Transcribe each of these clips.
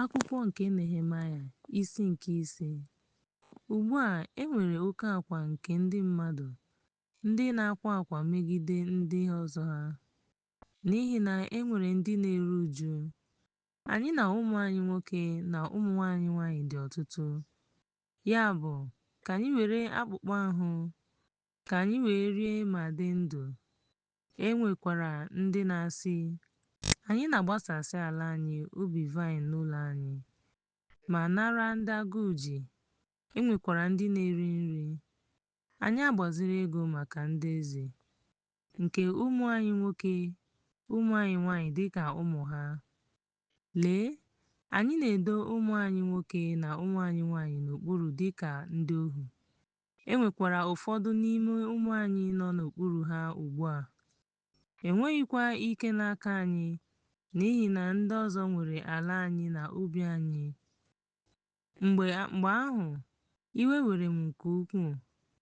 Akwụkwọ nke Nehemaya, isi nke 5. Ugbu a e nwere oke akwa nke ndị mmadụ, ndị na-akwa akwa megide ndị ọzọ ha, n'ihi na e nwere ndị na-eru ụjụ. Anyị na ụmụ anyị nwoke na ụmụ anyị nwanyị dị ọtụtụ. Yabụ, ka anyị were akpụkpọ ahụ, ka anyị wee rie ma dị ndụ. E nwekwara ndị na-asị, Anyị na-agbasasị ala anyị, ubi vaịn na ụlọ anyị, ma nara ndị agụụ ji, e nwekwara ndị na-eri nri. Anyị agbaziri ego maka ndị eze, nke ụmụ anyị nwoke, ụmụ anyị nwanyị dịka ụmụ ha. Lee, anyị na-edo ụmụ anyị nwoke na ụmụ anyị nwanyị n'okpuru dịka ndị ohu, e nwekwara ụfọdụ n'ime ụmụ anyị nọ n'okpuru ha ugbu a. Enweghịkwa ike n'aka anyị, n'ihi na ndị ọzọ nwere ala anyị na ubi anyị. Mgbe ahụ, iwe were m nke ukwuu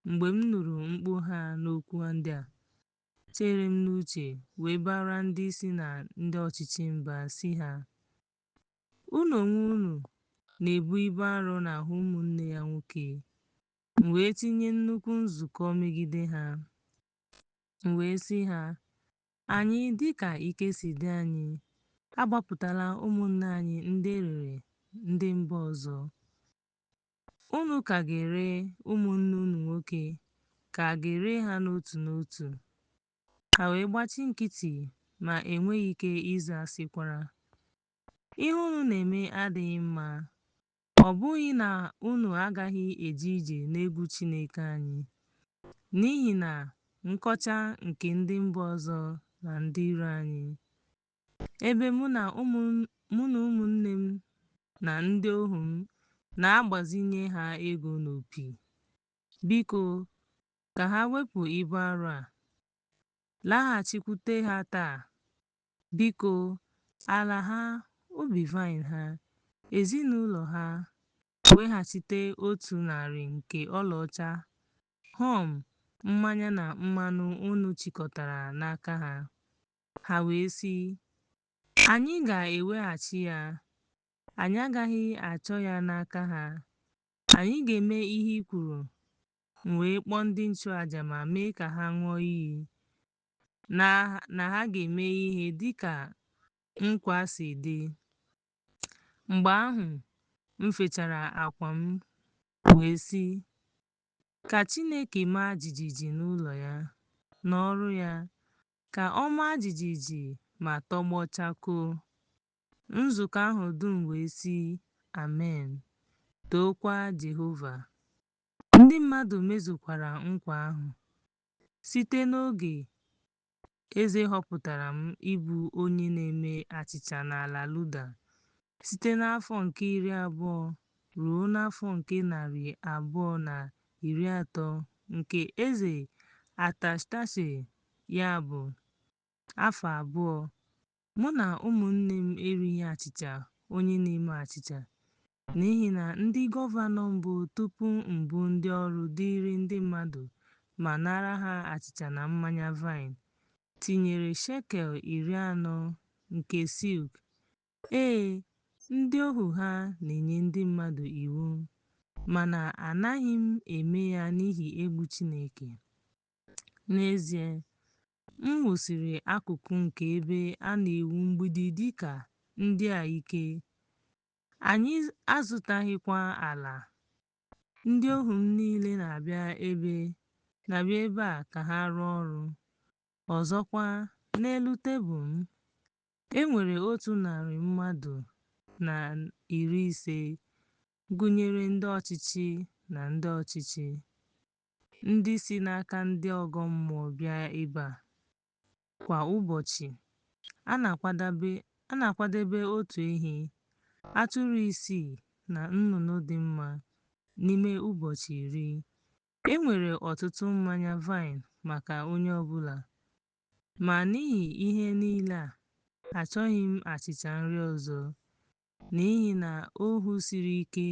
mgbe m nụrụ mkpu ha n'okwu ndị a, chere m n'uche wee baara ndịisi na ndị ọchịchị mba sị ha, Unu onwe unu na-ebu ibu arọ n'ahụ ụmụnne ya nwoke. M wee tinye nnukwu nzukọ megide ha. M wee sị ha, Anyị, dịka ike si dị anyị, agbapụtala ụmụnne anyị ndị e rere ndị mba ọzọ. Unu ka ga-ere ụmụnne unu nwoke, ka a ga-ere ha n'otu n'otu? Ha wee gbachi nkịtị ma enweghị ike ịza sịkwara, Ihe unu na-eme adịghị mma. Ọ bụghị na unu agaghị eje ije n'egwu Chineke anyị, n'ihi na nkọcha nke ndị mba ọzọ na ndị iro anyị, ebe mụ na ụmụnne m na ndị ohu m na-agbazinye ha ego n'opi. Biko, ka ha wepụ ibu arọ a. Laghachikwute ha taa. Biko, ala ha, ubi vaịn ha, ezinụlọ ha, weghachite 100 nke ọlaọcha hom mmanya na mmanụ unu chịkọtara n'aka ha. Ha wee sị, Anyị ga-eweghachi ya, anyị agaghị achọ ya n'aka ha. Anyị ga-eme ihe i kwuru. M wee kpọọ ndị nchụaja ma mee ka ha ṅụọ iyi na ha ga-eme ihe dị ka nkwa si dị. Mgbe ahụ, m fechara akwa m wee sị, Ka Chineke maa jijiji n'ụlọ ya, n'ọrụ ya, ka ọ maa jijiji ma tọgbọ chakoo. Nzukọ ahụ dum wee sị, Amen, tookwa Jehova. Ndị mmadụ mezukwara nkwa ahụ. Site n'oge eze họpụtara m ịbụ onye na-eme achịcha n'ala Juda, site n'afọ nke 20 ruo n'afọ nke 230 nke eze Atashatashị, ya bụ, afọ abụọ, mụ na ụmụnne m erighị achịcha onye na-eme achịcha, n'ihi na ndị gọvanọ mbụ tupu m bụ ndị ọrụ dịịrị ndị mmadụ ma nara ha achịcha na mmanya vaịn, tinyere shekel 40 nke silk. Ee, ndị ohu ha na-enye ndị mmadụ iwu, mana anaghị m eme ya n'ihi egwu Chineke. N'ezie, m wusiri akụkụ nke ebe a na-ewu mgbidi dịka ndị a ike, anyị azụtaghịkwa ala. Ndị ohu m niile na-abịa ebe a ka ha rụọ ọrụ. Ọzọkwa, n'elu tebụl m, e nwere 100 mmadụ na 50, gụnyere ndị ọchịchị na ndị ọchịchị, ndị si n'aka ndị ọgọ mmụọ bịa ebe a. Kwa ụbọchị, a na-akwadebe otu ehi, atụrụ isii na nnụnụ dị mma n'ime ụbọchị 10. E nwere ọtụtụ mmanya vaịn maka onye ọ bụla. Ma n'ihi ihe niile a, achọghị m achịcha nri ọzọ, n'ihi na ohu siri ike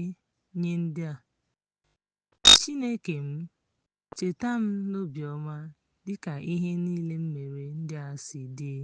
nye ndị a. Chineke m, cheta m n'obiọma, dịka ihe niile m mere ndị a si dị.